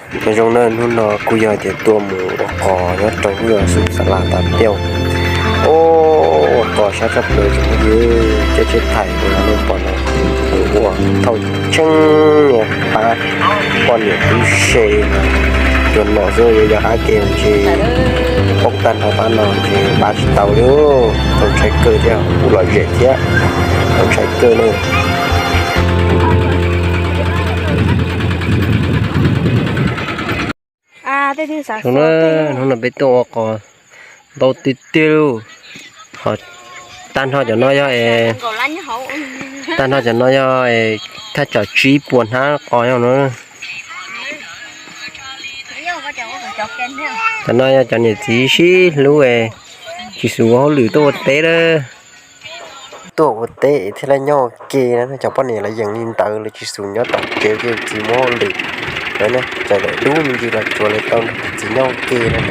Nyob zoo na, hnub no kuj yog tias tuaj mus ua qos nyob rau lub zos Xub Xa Las Tav Piauj. Ua qos sab tshaj plaws tsoom phooj ywg, cov tsheb thaim uas nej pom no, ua thaum tsheej niag pab poj niam tub se cua nom xwb, yuav yog qab ke ntshe poob tag nrho pab no ntshe pab tsis tau li. Tau ntshai kawg thiab, kuj lom zem thiab, tau ntshai kawg na. Hnub no peb tuaj ua qos ntau tiag tiag lauj. Ho tag nrho cov no yog, tag nrho cov no yog thaj tsam tsib puas hnab qos yog no. Cov no yog cov niam txiv sib hlub, tsis xus ua hauj lwm tuaj ua teb lawm. Tuaj ua teb thiaj li nyob ua ke na, cov poj niam lawv yeem li ntawd, lawv tsis xus nyob tom tsev, tsis muaj hauj lwm. Lawv txawm lawm dub me ntsis los tsuav lawv tau nrog txiv nyob ua ke no.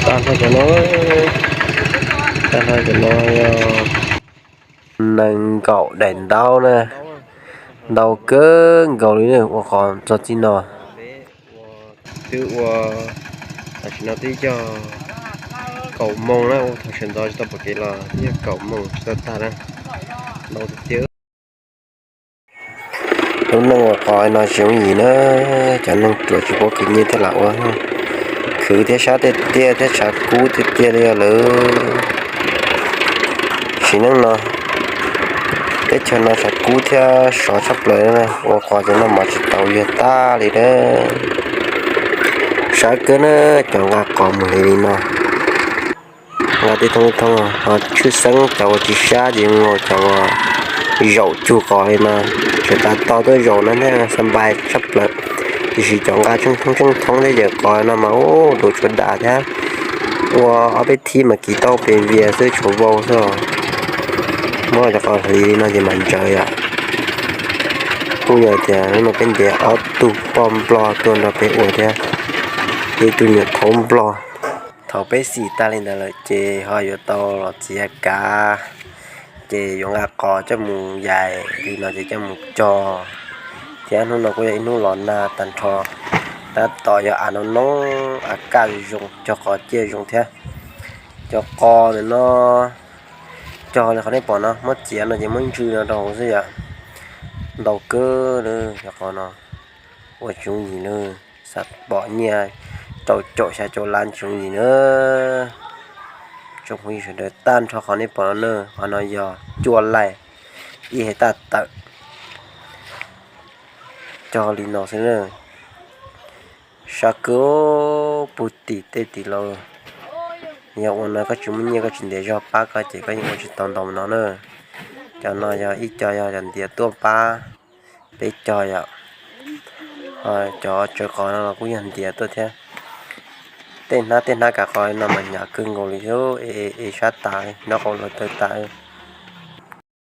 Tag nrho cov no, tag nrho cov no yog nees nkaum daim ntaub na, ntau kawg nkaus li na, ua qos txog txij no. Twb ua, tam sim no twb yog kaum moos na, ua thaum sawv ntxov tsis tau pom kev los twb yog kaum moos tsis tau tag na, ntau tiag tiag. Lub neej ua qos no tsis yooj yim na, cov neeg ruam tsis paub khwv nyiaj thiaj lam ua, khwv thiab sab tiag tiag thiab tshav kub tiag tiag li lawm. Sim neej no teb chaws no tshav kub thiab sov tshaj plaws, ua qos cov no mas tsis tau yog tag li na. Sab kawg na, cov nqa qos mus li li no. Nqa tib thoob tib thoob, ho tshwj xeeb cov uas tsis sab ces zoo li cov uas zaum cug qos li no, tseem tas to tuaj zaum no thiab xa npais tshaj plaws. Tiam sis cov nqa tsheej thoob tsheej thoob thiab yawm qos no mas ua duav tshuav dam thiab, ua ob peb thib mas kiv tau pes vias xwb tshuav vau xwb. Muab cov qos hliv li no ces mas ntsawv yom. Kuj yog tias hnub no peb ntiav ob tug poj nplog tuaj nrog peb ua thiab, ib tug nyuam thaub nplog. Thaum peb xim tag li ntawd lawm ces ho yuav tau los txiav kav, ces yuav nqa qos coj mus yais li no ces coj mus cog. Thiab hnub no kuj yog ib hnub los nag tag nrho, tab tom yog av no no, av kaj zoo, cog qos ciaj zoo thiab. Cov qos ntawm no cog li qhov nej pom no, muab txiav no ces muab ntsw no rau hauv xwb yom. Ntau kawg li cov qos no, ua tsis yooj yim li, xav pom nyiaj rau caum xya caum lab tsis yooj yim na. Tsoom phooj ywg sawv daws, tag nrho qhov nej pom no na, qhov no yog cuaj laij, ib hais taj tawm. Cog li no xwb na. Sab kawg, puag tim tej tim laus. Yog ua no koj tsis muaj nyiaj koj tsis ntiav zog pab koj ces koj yeej ua tsis tau ntau no na. Cov no yog ib co yog cov ntiav tuaj pab peb cog yom. Cov tsawv qos no los kuj yog ntiav tuaj thiab. Tej hnab tej hnab kav qos no mas hnyav kawg nkaus li thiab, es sab tas, nraub qaum luag tawg tas.